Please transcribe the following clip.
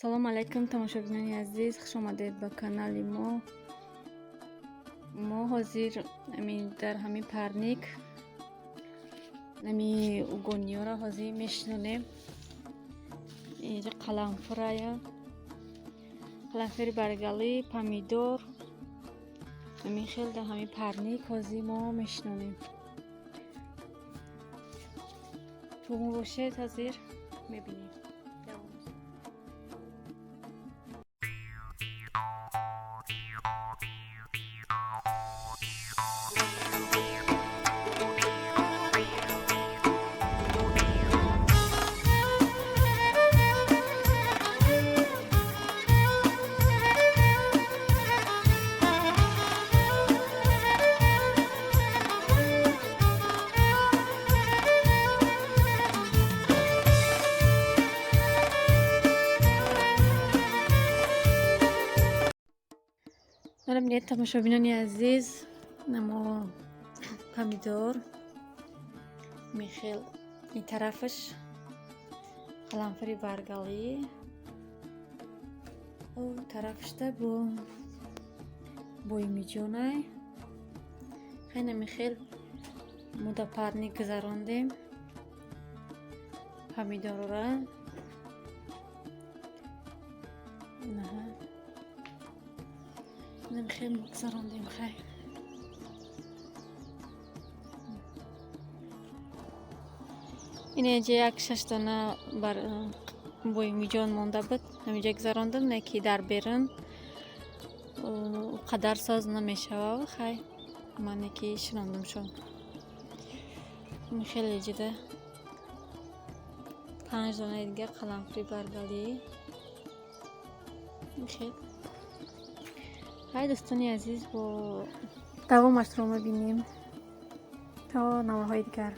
Салому алайкум, тамошобинони азиз, хуш омадед ба канали мо. Мо ҳозир дар ҳамин парник ами угониёро ҳозир мешинонем. Инҷа қаламфурая, қаламфури баргалӣ, помидор, ҳамин хел дар ҳамин парник ҳозир мо мешинонем. Бо мо бошед, ҳозир мебинем. Бинед, тамошобинони азиз, намо помидор михел, ин тарафаш қаламфури баргалӣ, о тарафашда бо боимиҷонай. Хайна михел мо да парник гузарондем помидорора. Хел гузарондем. Хай, инеҷа як шаштона бар боимиҷон монда буд, ҳаминҷа гузарондам, не ки дар берун қадар соз намешава. Хай, мане ки шинондамшон. Хеле ҷида панҷ донаи дига қаламфури баргалӣ хел. Хай, дӯстони азиз, бо давомашро мебинем то навоҳои дигар.